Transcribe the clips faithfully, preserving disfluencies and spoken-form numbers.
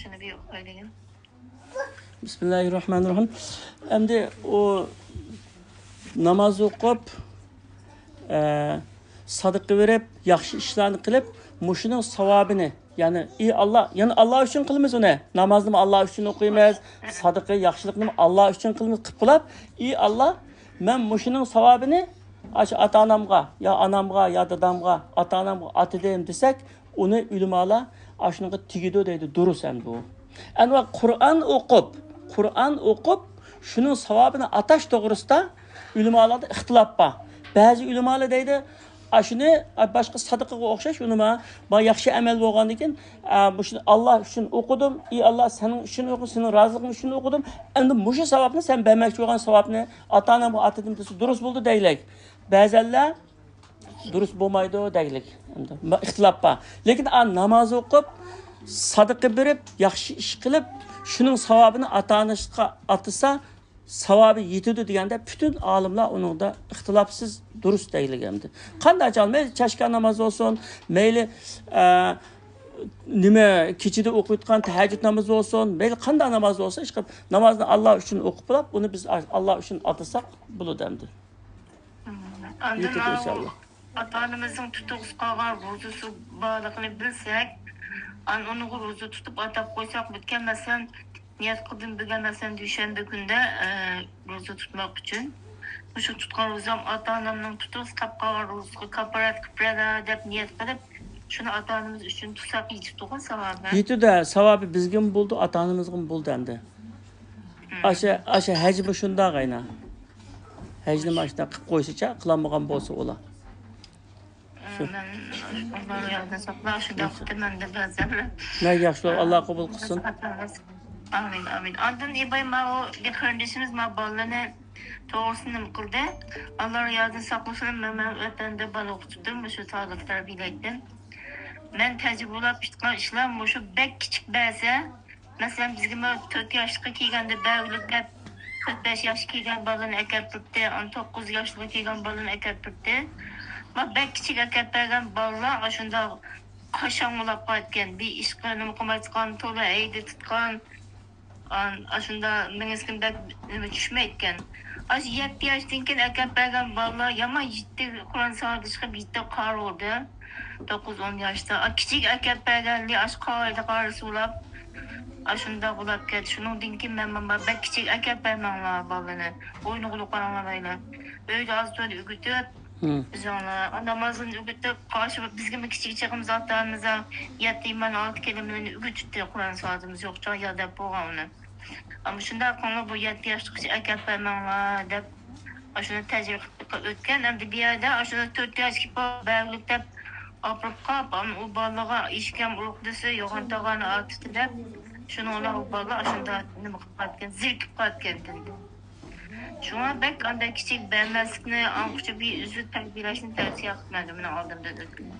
شۇنى بىر ئوقۇيلىغىن. بىسمىللاھىررەھمانىررەھىم. ئەمدى ئۇ ناماز ئوقۇپ، ئە، سادىقە بېرىپ، ياخشى ئىشلارنى قىلىپ، مۇشۇنىڭ ساۋابىنى، يەنى، ئى ئاللا، يەنى ئاللا ئۈچۈن قىلىمىز ئۇنى. نامازنىمۇ ئاللا ئۈچۈن ئوقۇيمىز، سادىقە، ياخشىلىقنىمۇ ئاللا ئۈچۈن قىلىمىز، قىلىپ بولۇپ، ئى ئاللا، مەن مۇشۇنىڭ ساۋابىنى ئاشۇ ئاتا-ئانامغا، يا ئانامغا، يا دادامغا، ئاتا-ئانامغا ئاتىدىم دېسەك، ئۇنى ئۆلىمالار ئاشۇنىڭغا تېگىدۇ دەيدۇ، دۇرۇس ئەمدى ئۇ. ئەنۋەر قۇرئان ئوقۇپ، قۇرئان ئوقۇپ، شۇنىڭ ساۋابىنى ئاتاش توغرىسىدا ئۆلىمالاردا ئىختىلاپ بار. بەزى ئۆلىمالار دەيدۇ، ئاشۇنى باشقا سادىقىغا ئوخشاش ئۇنىما، ما ياخشى ئەمەل بولغاندىن كېيىن، ئا، مۇشۇنى ئاللا ئۈچۈن ئوقۇدۇم، ئى ئاللا، سېنىڭ ئۈچۈن ئوقۇدۇم، سېنىڭ رازىلىقىڭ ئۈچۈن ئوقۇدۇم، ئەمدى مۇشۇ ساۋابنى، سەن بەرمەكچى بولغان ساۋابنى ئاتا-ئانامغا ئاتىدىم دېسە دۇرۇس بولدى دەيلىك. بەزەنلەر دۇرۇس بولمايدۇ دەگلىك. ئەمدى ما-، ئىختىلاپ بار. لېكىن ئا، ناماز ئوقۇپ، سادىقە بېرىپ، ياخشى ئىش قىلىپ، شۇنىڭ ساۋابىنى ئاتا-ئانىسىغا ئاتىسا، ساۋابى يېتىدۇ دېگەندە، پۈتۈن ئالىملار ئۇنىڭدا ئىختىلاپسىز دۇرۇس دەيلىك ئەمدى. قانداق چاغ، مەيلى چاشكا ناماز بولسۇن، مەيلى، ئە، نېمە، كېچىدە ئوقۇيدىغان تەھەججۇد نامىزى بولسۇن، مەيلى قانداق ناماز بولسا، ئىشقىلىپ نامازنى ئاللا ئۈچۈن ئوقۇپ بولۇپ، ئۇنى بىز ئاللا ئۈچۈن ئاتىساق بولىدۇ ئەمدى. ئاندىن يېتىدۇ ئىنشاللا. ئاتا-ئانىمىزنىڭ تۇتقۇسى قالغان روزىسى بارلىقىنى بىلسەك، ئان-، ئۇنىڭغا روزا تۇتۇپ ئاتاپ قويساق بىتكەن. مەسىلەن، نىيەت قىلدىم بۈگۈن، مەسىلەن، دۈشەنبە كۈندە، ئە، روزا تۇتماق ئۈچۈن. مۇشۇ تۇتقان روزام ئاتا-ئانامنىڭ تۇتقۇسى قاپ قالغان روزىسىغا كاپپارەت قىلىپ بېرەلە دەپ نىيەت قىلىپ، شۇنى ئاتا-ئانىمىز ئۈچۈن تۇتساق يېتىپتۇغۇ ساۋابى. يېتىدۇ، ساۋابى بىزگىمۇ بولىدۇ، ئاتا-ئانىمىزغىمۇ بولىدۇ ئەمدى. ئاشۇ، ئاشۇ ھەجمۇ شۇنداق ئەينە. ھەجنى مانا شۇنداق قىلىپ قويسىچە، قىلالمىغان بولسا ئۇلار. شۇ. مەن ئاللا ياردەم ساقلا، شۇنداق قىلدىم مەن دە بەزەن. مەن ياخشى، ئاللا قوبۇل قىلسۇن. ئامىن، ئامىن. ئاندىن ئىباي ماۋۇ بىر قېرىندىشىمىز ماۋۇ بالىلىرىنى توغرىسىدا نېمە قىلدى؟ ئاللا ياردەم ساقلىسۇن، مەن، مەن ۋەتەندە بالا ئوقۇتۇپ تۇردۇم، مۇشۇ سادىق تەربىيەلەيتتىم. مەن تەجرىبىلەپ ئېيتقان ئىشلار مۇشۇ بەك كىچىك بەرسە، مەسىلەن، بىزگىمۇ تۆت ياشقا كەلگەندە بەرگۈلۈك دەپ، تۆت بەش ياشقا كەلگەن بالىنى ئەكەپ تۇرۇپتۇ، ئاندىن توققۇز ياشقا كەلگەن بالىنى ئەكەپ تۇرۇپتۇ. ما بەك كىچىك ئەكەپ بەرگەن بالىلار ئاشۇنداق قاشاڭ بولاپ قالىدىكەن، بىر ئىشقا نېمە قىلمايدىغان، تولا ھەيدە تۇتقان، ئان-، ئاشۇنداق مېڭىسىدىن بەك نېمە چۈشمەيدىكەن. ئاشۇ يەتتە ياشتىن كېيىن ئەكەپ بەرگەن بالىلار يامان يىتتە قۇرئان ساۋاقى چىقىپ، يىتتە قارى بولدى. توققۇز، ئون ياشتا. ئا، كىچىك ئەكەپ بەرگەنلى ئاشۇ قايدا قارىسى بولاپ، ئاشۇنداق بولاپ كەتتى. شۇنىڭدىن كېيىن مەن، ماما، بەك كىچىك ئەكەپ بەرمەڭلار بالىنى. ئوينىغىلى قاراڭلار مەيلى. ئۆيدە ئاز تولا ئۆگىتىپ، بىزىڭلار نامازنى ئۆگىتىپ، قارشى بىزگىمۇ كىچىك چېغىمىز ئاتا-ئانىمىز يەتتە ئىمان، ئالتە كەلىمىنى ئۆگىتىپتى. قۇرئان ساۋاتىمىز يوق چاغ يا دەپ بولغان ئۇنى. ئەمما شۇنداق قىلىڭلار، بۇ يەتتە ياشلىققىچە ئەكەپ بەرمەڭلار دەپ، ئاشۇنى تەجرىبە قىلىپ ئۆتكەن. ئەمدى بۇ يەردە ئاشۇنى تۆت ياشقا بەرگۈلۈك دەپ ئاپىرىپ قاپ، ئەمما ئۇ بالىغا ھېچكىم ئۇرۇق دېسە، يوغان تاغان ئاتىتى دەپ، شۇنىڭ بىلەن ئۇ بالا ئاشۇنداق نېمە قىلىپ قالىدىكەن، زېرىكىپ قالىدىكەن. شۇڭا بەك ئانداق كىچىك بەرمەسلىكنى، ئاڭقۇچە بىر ئۈزۈل تەربىيەلەشنى تەۋسىيە قىلمايدۇ مېنىڭ ئالدىمدىن ئۆتكەن.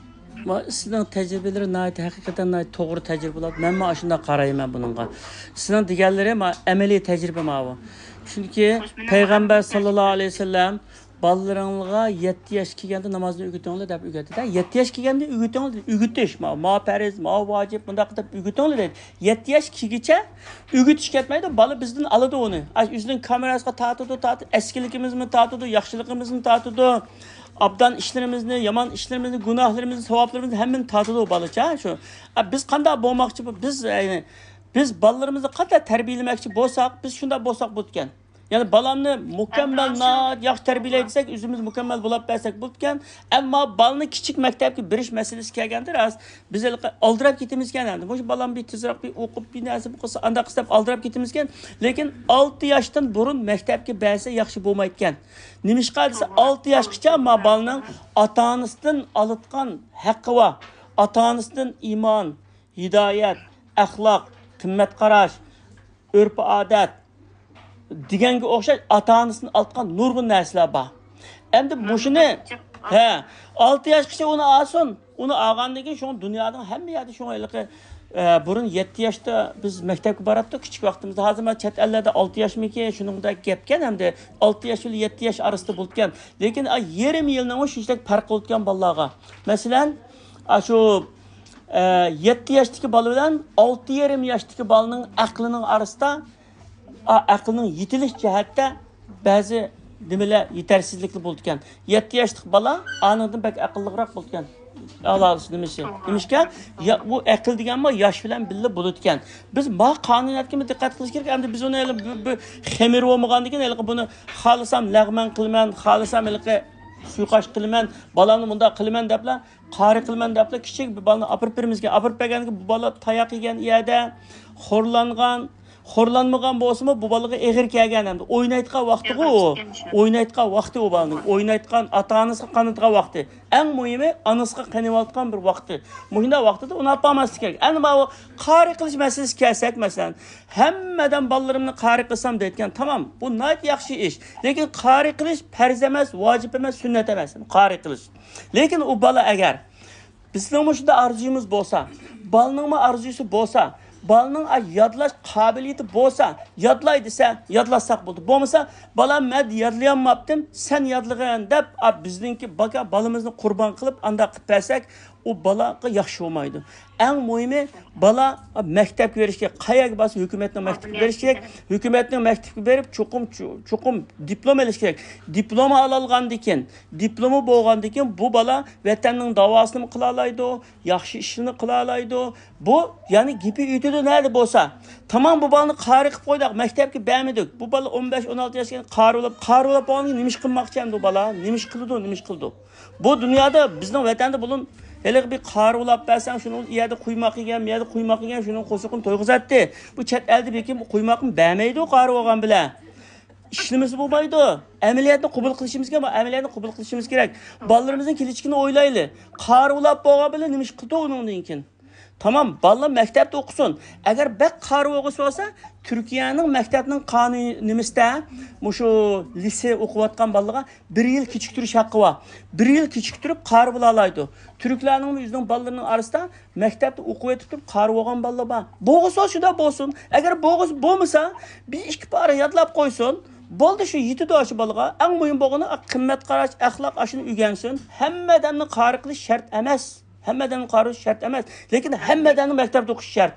ما، سىزنىڭ تەجرىبىلىرى ناھايىتى، ھەقىقەتەن ناھايىتى توغرا تەجرىبىلەر. مەنمۇ ئاشۇنداق قارايمەن بۇنىڭغا. سىزنىڭ دېگەنلىرى ما، ئەمەلىي تەجرىبە ماۋۇ. چۈنكى پەيغەمبەر ساللاللاھۇ ئەلەيھى ۋەسەللەم بالىلىرىڭلارغا يەتتە ياشقا كەلگەندە نامازنى ئۆگىتىڭلار دەپ ئۆگەتتى-دە. يەتتە ياشقا كەلگەندە ئۆگىتىڭلار دېدى. ئۆگىتىش، ما، ما پەرز، ما ۋاجىپ، مۇنداق دەپ ئۆگىتىڭلار دەيدۇ. يەتتە ياش كىرگىچە ئۆگىتىش كەتمەيدۇ، بالا بىزدىن ئالىدۇ ئۇنى. ئاش ئۆزىنىڭ كامېراسىغا تارتىدۇ، تارتىدۇ، ئەسكىلىكىمىزمۇ تارتىدۇ، ياخشىلىقىمىزمۇ تارتىدۇ، ئابدان ئىشلىرىمىزنى، يامان ئىشلىرىمىزنى، گۇناھلىرىمىزنى، ساۋابلىرىمىزنى ھەممىنى تارتىدۇ بالىچە شۇ. ئا، بىز قانداق بولماقچى بۇ؟ بىز، يەنى، بىز بالىلىرىمىزنى قانداق تەربىيەلىمەكچى بولساق، بىز شۇنداق بولساق بولىدىكەن. يەنى بالامنى مۇكەممەل، ناھايىتى ياخشى تەربىيەلەي دېسەك، ئۆزىمىز مۇكەممەل بولاپ بەرسەك بولىدىكەن. ئەمما بالىنى كىچىك مەكتەپكە بېرىش مەسىلىسى كەلگەندە، راست، بىز ھېلىقى ئالدىراپ كېتىمىزكەن ئەمدى. مۇشۇ بالام بىر تېزراق بىر ئوقۇپ، بىر نەرسە بىر قىلسا، ئانداق قىلسا دەپ ئالدىراپ كېتىمىزكەن. لېكىن ئالتە ياشتىن بۇرۇن مەكتەپكە بەرسە ياخشى بولمايدىكەن. نېمىشقا دېسە، ئالتە ياشقىچە ما بالىنىڭ ئاتا-ئانىسىدىن ئالىدىغان ھەققى بار. ئاتا-ئانىسىدىن ئىمان، ھىدايەت، ئەخلاق، قىممەت قاراش، ئۆرپ-ئادەت دېگەنگە ئوخشاش ئاتا-ئانىسىدىن ئالىدىغان نۇرغۇن نەرسىلەر بار. ئەمدى مۇشۇنى، ھە، ئالتە ياشقىچە ئۇنى ئالسۇن. ئۇنى ئالغاندىن كېيىن شۇڭا دۇنيانىڭ ھەممە يەردە شۇڭا ھېلىقى، ئە، بۇرۇن يەتتە ياشتا بىز مەكتەپكە باراتتۇق كىچىك ۋاقتىمىزدا. ھازىر مانا چەت ئەللەردە ئالتە ياشمىكىن شۇنىڭدەك گەپكەن ئەمدى. ئالتە ياش بىلەن يەتتە ياش ئارىسىدا بولىدىكەن. لېكىن، ئا، يېرىم يىلنىڭمۇ شۇنچىلىك پەرق قىلىدىكەن بالىلارغا. مەسىلەن، ئاشۇ ئە، يەتتە ياشتىكى بالا بىلەن ئالتە يېرىم ياشتىكى بالىنىڭ ئەقلىنىڭ ئارىسىدا، ئا، ئەقلىنىڭ يېتىلىش جەھەتتە بەزى نېمىلەر، يېتەرسىزلىكلەر بولىدىكەن. يەتتە ياشلىق بالا ئانىڭدىن بەك ئەقىللىقراق بولىدىكەن. ئالاھىدىسى نېمىسى؟ نېمىشقا؟ يا، بۇ ئەقىل دېگەنمۇ ياش بىلەن بىللە بولىدىكەن. بىز ما قانۇنىيەتكىمۇ دىققەت قىلىش كېرەك. ئەمدى بىز ئۇنى ھېلى بىر، بىر خېمىرى بولمىغاندىكىن، ھېلىقى بۇنى خالىسام لەغمەن قىلىمەن، خالىسام ھېلىقى سۇيىقاش قىلىمەن، بالامنى مۇنداق قىلىمەن دەپلا، قارى قىلىمەن دەپلا، كىچىك بىر بالىنى ئاپىرىپ بېرىمىزكەن. ئاپىرىپ بەرگەندىكىن بۇ بالا تاياق يېگەن يەردە خورلانغان، خورلانمىغان بولسىمۇ، بۇ بالىغا ئېغىر كەلگەن ئەمدى. ئوينايدىغان ۋاقتىغۇ. ئېغىر چۈشكەن شۇ. ئوينايدىغان ۋاقتى ئۇ بالىنىڭ. ئوينايدىغان، ئاتا-ئانىسىغا قانىدىغان ۋاقتى. ئەڭ مۇھىمى، ئانىسىغا قېنىۋاتقان بىر ۋاقتى. مۇشۇنداق ۋاقتىدا ئۇنى ئاپارماسلىق كېرەك. ئەمدى ماۋۇ قارى قىلىش مەسىلىسىگە كەلسەك، مەسىلەن، ھەممىدىن بالىلىرىمنى قارى قىلسام دەيدىكەن، تامام، بۇ ناھايىتى ياخشى ئىش. لېكىن قارى قىلىش پەرز ئەمەس، ۋاجىپ ئەمەس، سۈننەت ئەمەس. قارى قىلىش. لېكىن ئۇ بالا ئەگەر بىزنىڭمۇ شۇنداق ئارزۇيىمىز بولسا، بالىنىڭمۇ ئارزۇسى بولسا، بالىنىڭ، ئا، يادلاش قابىلىيىتى بولسا، يادلاي دېسە، يادلاتساق بولدى. بولمىسا، بالام، مەن يادلىيالماپتىم، سەن يادلىغىن دەپ، ئا، بىزنىڭكى باكا بالىمىزنى قۇربان قىلىپ، ئانداق قىلىپ بەرسەك، ئۇ بالاغا ياخشى بولمايدۇ. ئەڭ مۇھىمى، بالا مەكتەپكە بېرىشكە، قەيەرگە بارسا، ھۆكۈمەتنىڭ مەكتىپىگە بېرىشى كېرەك. ھۆكۈمەتنىڭ مەكتىپىگە بېرىپ، چوقۇم، چوقۇم دىپلوم ئېلىشى كېرەك. دىپلوم ئالالغاندىن كېيىن، دىپلومى بولغاندىن كېيىن، بۇ بالا ۋەتەننىڭ داۋاسىنىمۇ قىلالايدۇ، ياخشى ئىشلىرىنى قىلالايدۇ. بۇ، يەنى گېپى ئۆتىدۇ نەدە بولسا. تامام، بۇ بالىنى قارى قىلىپ قويدۇق، مەكتەپكە بەرمىدۇق. بۇ بالا ئون بەش، ئون ئالتە ياشقا كەلگەن قارى بولۇپ، قارى بولۇپ بولغاندىن كېيىن نېمە ئىش قىلماقچى ئەمدى بۇ بالا؟ نېمە ئىش قىلىدۇ، نېمە ئىش قىلىدۇ؟ بۇ دۇنيادا، بىزنىڭ ۋەتەندە بۇلۇن ھېلىقى بىر قارى بولاپ بەرسەڭ، شۇنىڭ ئۇ يەردە قۇيماق يېگەن، بۇ يەردە قۇيماق يېگەن، شۇنىڭ قورسىقىنى تويغۇزاتتى. بۇ چەت ئەلدە بېكىم قۇيماقنى بەرمەيدۇ قارى بولغان بىلەن. ئىشلىمىسە بولمايدۇ. ئەمەلىيەتنى قوبۇل قىلىشىمىز كېرەك، ئەمەلىيەتنى قوبۇل قىلىشىمىز كېرەك. بالىلىرىمىزنىڭ كېلىچىكىنى ئويلايلى. قارى بولاپ بولغان بىلەن نېمە ئىش قىلدى ئۇنىڭدىن كېيىن؟ تامام، بالىلار مەكتەپتە ئوقۇسۇن. ئەگەر بەك قارى بولغۇسى بولسا، تۈركىيەنىڭ مەكتەپنىڭ قانۇنى نېمىسىدە، مۇشۇ لىسې ئوقۇۋاتقان بالىلارغا بىر يىل كېچىكتۈرۈش ھەققى بار. بىر يىل كېچىكتۈرۈپ قارى بولالايدۇ. تۈركلەرنىڭمۇ ئۆزىنىڭ بالىلىرىنىڭ ئارىسىدا مەكتەپتە ئوقۇۋېتىپ تۇرۇپ قارى بولغان بالىلار بار. بولغۇسى شۇنداق بولسۇن. ئەگەر بولغۇسى بولمىسا، بىر ئىككى پارە يادلاپ قويسۇن. بولدى، شۇ يېتىدۇ ئاشۇ بالىغا. ئەڭ مۇھىم بولغىنى قىممەت قاراش، ئەخلاق ئاشۇنى ئۆگەنسۇن. ھەممە ئادەمنى قارى قىلىش شەرت ئەمەس. ھەممە ئادەمنى قارى قىلىش شەرت ئەمەس. لېكىن ھەممە ئادەمنىڭ مەكتەپتە ئوقۇشى شەرت.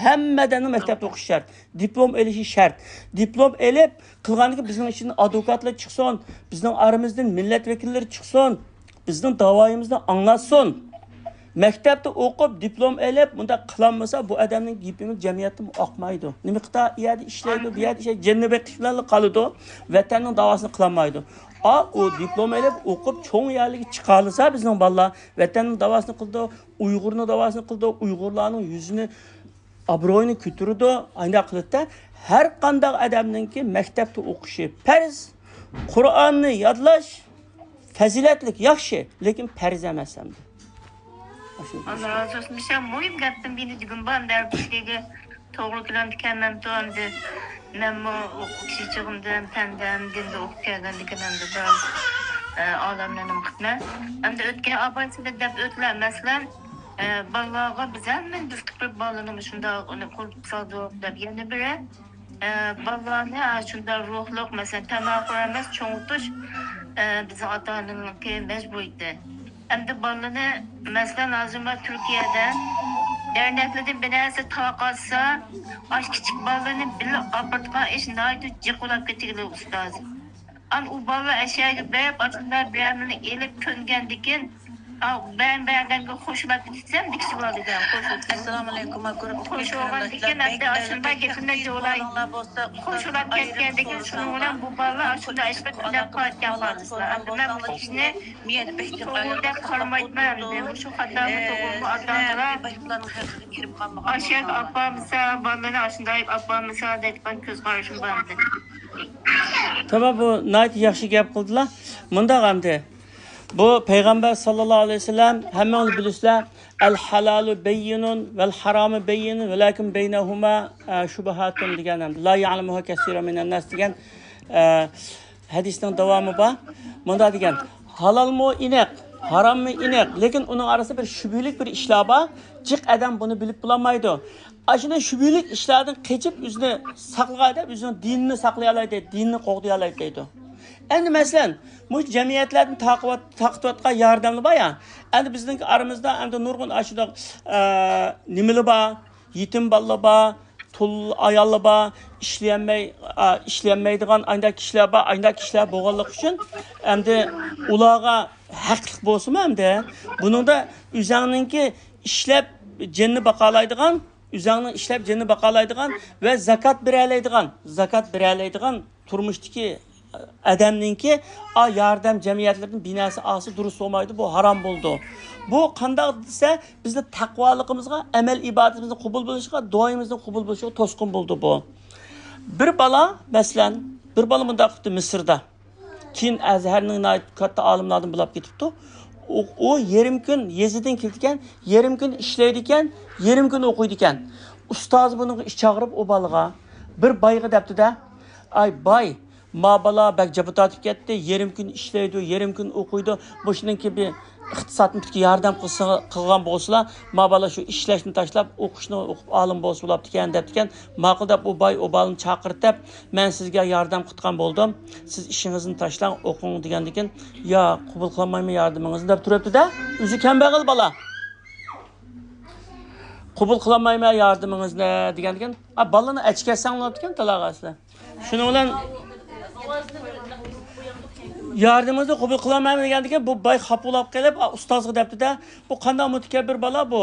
ھەممە ئادەمنىڭ مەكتەپتە ئوقۇشى شەرت. دىپلوم ئېلىشى شەرت. دىپلوم ئېلىپ، قىلغاندىن كېيىن بىزنىڭ ئىچىدىن ئادۋوكاتلار چىقسۇن، بىزنىڭ ئارىمىزدىن مىللەت ۋەكىللىرى چىقسۇن، بىزنىڭ داۋايىمىزنى ئاڭلاتسۇن. مەكتەپتە ئوقۇپ، دىپلوم ئېلىپ، مۇنداق قىلالمىسا، بۇ ئادەمنىڭ گېپىمۇ جەمئىيەتتىمۇ ئاقمايدۇ. نېمە قىلتا، ئۇ يەردە ئىشلەيدۇ، بۇ يەردە ئىشلەيدۇ، جېنىنى بېقىش بىلەنلا قالىدۇ. ۋەتەننىڭ داۋاسىنى قىلالمايدۇ. ئا، ئۇ دىپلوم ئېلىپ، ئوقۇپ، چوڭ يەرلىككە چىقالىسا، بىزنىڭ بالىلار ۋەتەننىڭ داۋاسىنى قىلىدۇ، ئۇيغۇرنىڭ داۋاسىنى قىلىدۇ، ئۇيغۇرلارنىڭ يۈزىنى، ئابرۇيىنى كۆتۈرىدۇ. ئانداق قىلىدۇ. ھەر قانداق ئادەمنىڭكى مەكتەپتە ئوقۇشى پەرز، قۇرئاننى يادلاش پەزىلەتلىك، ياخشى، لېكىن پەرز ئەمەس ئەمدى. ئاشۇ. ئاللا رازى بولسۇن. بىر مۇھىم گەپتىن بىرنى دېگۈم بار، ئەمدى ھەر بىر كىشىگە توغرا كېلەمدىكەن، مەنمۇ ئەمدى مەنمۇ ئوقۇتقۇچى چېغىمدىن پەندەم دىندا ئوقۇپ كەلگەندىكىن ئەمدى بىراز، ئە، ئالەمنى نېمە قىپمەن. ئەمدى ئۆتكەن ئاپاي سىلەر دەپ ئۆتلە، مەسىلەن، ئە، بالىلارغا بىز ھەممىنى بىز قىلىپ بالىنى مۇشۇنداق ئۇنى قۇرۇتۇپ سالدۇق دەپ، يەنە بىرى، ئە، بالىلارنى، ئە، شۇنداق روھلۇق، مەسىلەن، تەمەخۇرەن ئەمەس، چوڭىتىش، ئە، بىزنىڭ ئاتا-ئانىنىڭكى مەجبۇرىيىتى. ئەمدى بالىنى، مەسىلەن، ھازىر مانا تۈركىيەدە دەرنەكلىرىدىن بىر نەرسە تارقاتسا، ئاشۇ كىچىك بالىنى بىللە ئاپىرىدىغان ئىش ناھايىتى جىق بولاپ كېتىدۇ، ئۇستاز. ئان ئۇ بالىلار ئەشەگە بېرىپ، ئاشۇنداق بىرەرنى ئېلىپ كۆنگەندىكىن، ئا، بەرەن بەرەنگە خوشلاپ كېتىسەن، دېگۈچى بالىدىكەن. خوش ئەسسالامۇئەلەيكۇم، كۆرۈپ خوش بولغاندىكىن، ئەمدى ئاشۇنداق گېپىمنى جولاي. خوشلاپ كەتكەندىكىن، شۇنىڭ بىلەن بۇ بالىلار ئاشۇنداق ئىش بىلەن قالىدىكەن، قالدىسىلەر. ئەمدى مەن بۇ ئىشنى توغرا دەپ قارىمايمەن. ئەمدى مۇشۇ خاتامۇ توغرىمۇ، ئاتا-ئانىلار ئاشەگە ئاپارمىسا، بالىلىرىنى ئاشۇنداق ئاپارمىسا دەيدىغان كۆز قارىشىم بار ئەمدى. تامام، بۇ ناھايىتى ياخشى گەپ قىلدىلا. مۇنداق ئەمدى. بۇ پەيغەمبەر ساللاللاھۇ ئەلەيھى ۋەسەللەم، ھەممىڭلار بىلىسىلەر، «الحلال بين والحرام بين ولكن بينهما، ئە، شبهات» دېگەن، ھەمدە «لا يعلمها كثير من الناس» دېگەن، ئە، ھەدىسنىڭ داۋامى بار. مۇنداق دېگەن، ھالالمۇ ئېنىق، ھاراممۇ ئېنىق، لېكىن ئۇنىڭ ئارىسىدا بىر شۈبھىلىك بىر ئىشلار بار. جىق ئادەم بۇنى بىلىپ بولالمايدۇ. ئاشۇنداق شۈبھىلىك ئىشلاردىن قېچىپ، ئۆزىنى ساقلىغان ئادەم ئۆزىنىڭ دىنىنى ساقلىيالايدۇ، دىنىنى قوغدىيالايدۇ دەيدۇ. ئەمدى مەسىلەن، مۇشۇ جەمئىيەتلەردىن تاقىۋات-، تارقىتىۋاتقان ياردەملەر بار يا. ئەمدى بىزنىڭ ئارىمىزدا ئەمدى نۇرغۇن ئاشۇنداق، ئە، نېمىلەر بار، يېتىم بالىلار بار، تۇل ئاياللار بار، ئىشلىيەلمەي، ئا، ئىشلىيەلمەيدىغان ئانداق كىشىلەر بار، ئانداق كىشىلەر بولغانلىقى ئۈچۈن ئەمدى ئۇلارغا ھەقلىق بولسىمۇ ئەمدى بۇنىڭدا ئۆزەڭنىڭكى ئىشلەپ جېنىنى باقالايدىغان، ئۆزەڭنىڭ ئىشلەپ جېنىنى باقالايدىغان ۋە زاكات بېرەلەيدىغان، زاكات بېرەلەيدىغان تۇرمۇشتىكى ئادەمنىڭكى ئا ياردەم جەمئىيەتلىرىدىن بىر نەرسە ئالسا دۇرۇس بولمايدۇ، بۇ ھارام بولىدۇ. بۇ قانداق دېسە، بىزنى تەقۋالىقىمىزغا، ئەمەل ئىبادىتىمىزنىڭ قوبۇل بولۇشىغا، دۇئايىمىزنىڭ قوبۇل بولۇشىغا توسقۇن بولىدۇ بۇ. بىر بالا، مەسىلەن، بىر بالا مۇنداق قىپتۇ مىسىردا. كېيىن ئەزھەرنىڭ ناھايىتى كاتتا ئالىملاردىن بولۇپ كېتىپتۇ. ئۇ، ئۇ يېرىم كۈن يېزىدىن كېلىدىكەن، يېرىم كۈن ئىشلەيدىكەن، يېرىم كۈن ئوقۇيدىكەن. ئۇستازى بۇنىڭغا ئىش چاقىرىپ، ئۇ بالىغا، بىر بايغا دەپتۇ-دە، ئاي باي، ما بالا بەك جاپا تارتىپ كەتتى، يېرىم كۈن ئىشلەيدۇ، يېرىم كۈن ئوقۇيدۇ، مۇشۇنىڭكى بىر ئىقتىسادنى پۈتكە ياردەم قىلسا، قىلغان بولسىلا، ما بالا شۇ ئىشلەشنى تاشلاپ، ئوقۇشنى ئوقۇپ، ئالىم بولسا بولاپتىكەن، دەپتىكەن. ماقۇل دەپ، ئۇ باي ئۇ بالىنى چاقىرتىپ، مەن سىزگە ياردەم قىلىدىغان بولدۇم، سىز ئىشىڭىزنى تاشلاڭ، ئوقۇڭ، دېگەندىكىن، يا، قوبۇل قىلالمايمەن ياردىمىڭىزنى، دەپ تۇرۇپتۇ-دە. ئۆزى كەمبەغەل بالا. قوبۇل قىلالمايمەن ياردىمىڭىزنى، دېگەندىكىن، ئا، بالىنى ئەچكەتسەڭ بولۇپتىكەن، تالاغا ئەسلى. شۇنىڭ بىلەن ياردىمىڭىزنى قوبۇل قىلالمايمەن دېگەندىكىن، بۇ باي خاپا بولاپ قېلىپ، ئا، ئۇستازغا دەپتۇ-دە، بۇ قانداق مۇتەكەببىر بالا بۇ؟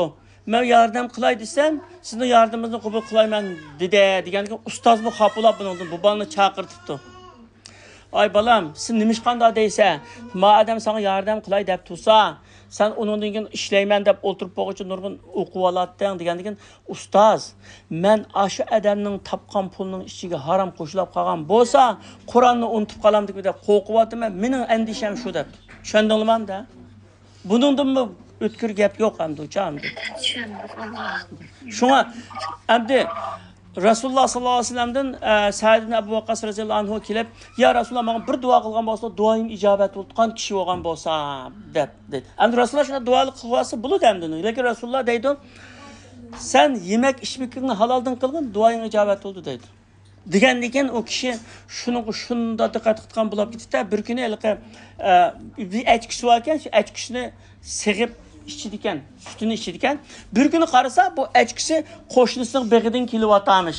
مەن ياردەم قىلاي دېسەم، سىزنىڭ ياردىمىڭىزنى قوبۇل قىلايمەن دېدى، دېگەندىكىن، ئۇستازمۇ خاپا بولاپ بۇنىڭدىن بۇ بالىنى چاقىرتىپتۇ. ئاي بالام، سەن نېمىشقا ئانداق دەيسەن؟ ما ئادەم ساڭا ياردەم قىلاي دەپ تۇرسا، سەن ئۇنىڭدىن كېيىن ئىشلەيمەن دەپ ئولتۇرۇپ بولغۇچە نۇرغۇن ئوقۇۋالاتتىڭ، دېگەندىكىن، ئۇستاز، مەن ئاشۇ ئادەمنىڭ تاپقان پۇلىنىڭ ئىچىگە ھارام قوشۇلۇپ قالغان بولسا، قۇرئاننى ئۇنتۇپ قالامدىكىن دەپ قورقۇۋاتىمەن، مېنىڭ ئەندىشەم شۇ دەپتۇ. چۈشەندىڭلىمۇ ئەمدى؟ بۇنىڭدىنمۇ ئۆتكۈر گەپ يوق ئەمدى، ئۇچا ئەمدى. شۇڭا ئەمدى رەسۇلۇللا ساللاللاھۇ ئەلەيھى ۋەسەللەمدىن، ئە، سەئد ئىبن ئەبۇ ۋەققاس رەزىياللاھۇ ئەنھۇ كېلىپ، يا رەسۇلۇللا، ماڭا بىر دۇئا قىلغان بولسا، دۇئايىم ئىجابەت بولىدىغان كىشى بولغان بولسا، دەپ دېدى. ئەمدى رەسۇلۇللا شۇنداق دۇئالىق قىلىۋالسا بولىدۇ ئەمدى. لېكىن رەسۇلۇللا دەيدۇ، سەن يېمەك ئىچمىكىڭنى ھالالدىن قىلغىن، دۇئايىڭ ئىجابەت بولىدۇ، دەيدۇ. دېگەندىكىن ئۇ كىشى شۇنىڭغا شۇنداق دىققەت قىلىدىغان بولۇپ كېتىپتۇ. بىر كۈنى ھېلىقى، ئە، بىر ئەچكىسى باركەن، شۇ ئەچكىسىنى سېغىپ ئىچىدىكەن، سۈتىنى ئىچىدىكەن. بىر كۈنى قارىسا، بۇ ئەچكىسى قوشنىسىنىڭ بېغىدىن كېلىۋاتامىش.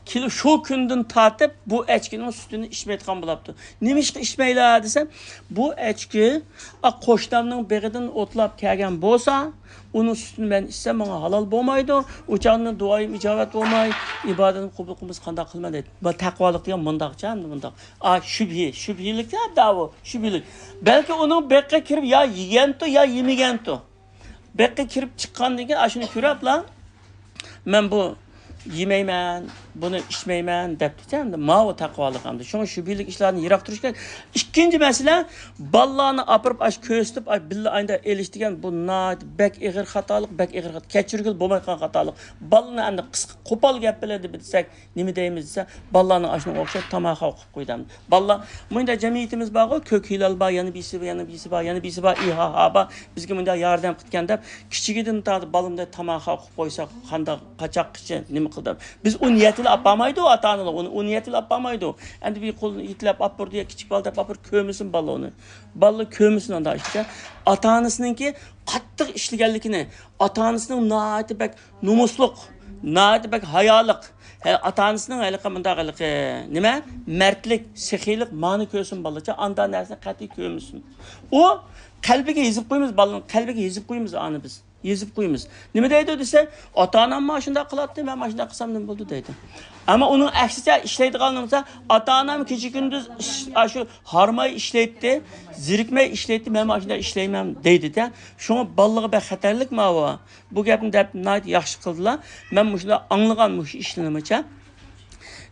كېلىپ شۇ كۈندىن تارتىپ بۇ ئەچكىنىڭ سۈتىنى ئىچمەيدىغان بولاپتۇ. نېمىشقا ئىچمەيلا دېسە، بۇ ئەچكى، ئا، قوشنامنىڭ بېغىدىن ئوتلاپ كەلگەن بولسا، ئۇنىڭ سۈتىنى مەن ئىچسەم، ماڭا ھالال بولمايدۇ. ئۇ چاغدا مېنىڭ دۇئايىم ئىجابەت بولماي، ئىبادىتىم قوبۇل قىلمىسا قانداق قىلىمەن دەيدۇ. بۇ تەقۋالىق دېگەن مۇنداقچە، ئەمدى مۇنداق. ئا، شۈبھە، شۈبھىلىك دەپ دەۋۇ، شۈبھىلىك. بەلكى ئۇنىڭ بېقىغا كىرىپ يا يېگەنتۇ، يا يېمىگەنتۇ. بېقىغا كىرىپ چىققاندىن كېيىن، ئاشۇنى كۆرۈپلا، مەن بۇ يېمەيمەن، بۇنى ئىچمەيمەن دەپتىچە، ئەمدى ماۋۇ تەقۋالىق ئەمدى. شۇڭا شۈبھىلىك ئىشلاردىن يىراق تۇرۇش كېرەك. ئىككىنچى مەسىلە، بالىلارنى ئاپىرىپ، ئاشۇ كۆرسىتىپ، ئاي، بىللە ئايدا ئېلىش دېگەن، بۇ ناھايىتى بەك ئېغىر خاتالىق، بەك ئېغىر خاتا، كەچۈرگىلى بولمايدىغان خاتالىق. بالىنى ئەمدى قىسقا، قوپال گەپ بىلەن دېسەك، نېمە دەيمىز دېسە، بالىلارنىڭ ئاشۇنىڭغا ئوخشاش تاماخا ئوقۇپ قويدى ئەمدى. بالىلار، مۇنداق جەمئىيىتىمىز بارغۇ، كۆك ھىلال بار، يەنە بىرسى بار، يەنە بىرسى بار، يەنە بىرسى بار، ئىھاھا بار، بىزگە مۇنداق ياردەم قىلىدىكەن دەپ، كىچىكىدىن تارتىپ بالىمدەك تاماخا ئوقۇپ قويسا، قانداق، قاچاققىچە نېمە قىلدى؟ بىز ئۇنى يەتىلەپ ئاپارمايدۇ، ئاتا-ئانىلار ئۇنى، ئۇنى يەتىلەپ ئاپارمايدۇ. ئەمدى بىر قولىنى يېتىلەپ ئاپىرىدۇ يا، كىچىك بالا دەپ ئاپىرىدۇ، كۆرمىسۇن بالا ئۇنى. بالىلار كۆرمىسۇن ئانداق ئىشچە. ئاتا-ئانىسىنىڭكى قاتتىق ئىشلىگەنلىكىنى، ئاتا-ئانىسىنىڭ ناھايىتى بەك نومۇسلۇق، ناھايىتى بەك ھايالىق، ھە، ئاتا-ئانىسىنىڭ ھېلىقى مۇنداق ھېلىقى نېمە، مەردلىك، سېخىيلىق، مانى كۆرسۇن بالىچە، ئاندا نەرسىنى قەتئىي كۆرمىسۇن. ئۇ قەلبىگە يېزىپ قويىمىز، بالىنىڭ قەلبىگە يېزىپ قويىمىز ئانى بىز. يېزىپ قويىمىز. نېمە دەيدۇ دېسە، ئاتا-ئانام مانا شۇنداق قىلاتتى، مەن مانا شۇنداق قىلسام نېمە بولىدۇ دەيدۇ. ئەمما ئۇنىڭ ئەكسىچە ئىشلەيدىغان بولسا، ئاتا-ئانام كېچە-كۈندۈز ئىش-، ئاشۇ ھارماي ئىشلەيتتى، زېرىكمەي ئىشلەيتتى، مەن مانا شۇنداق ئىشلەيمەن دەيدۇ-دە. شۇڭا بالىلارغا بەك خەتەرلىك ماۋۇ. بۇ گەپنى دەپ ناھايىتى ياخشى قىلدىلا. مەن مۇشۇنداق ئاڭلىغان مۇشۇ ئىشلىرىمچە.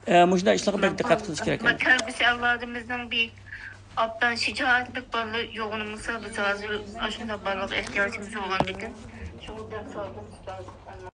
ئە، مۇشۇنداق ئىشلارغا بەك دىققەت قىلىش كېرەك. كەلگۈسى ئەۋلادىمىزنىڭ بىر ئوبدان شىجائەتلىك بالىلار يوغىنىمىزسا، بىز ھازىر ئاشۇنداق بالىلارغا ئېھتىياجىمىز بولغاندىكىن. شۇڭا دەپ سالدىم ئۇستاز.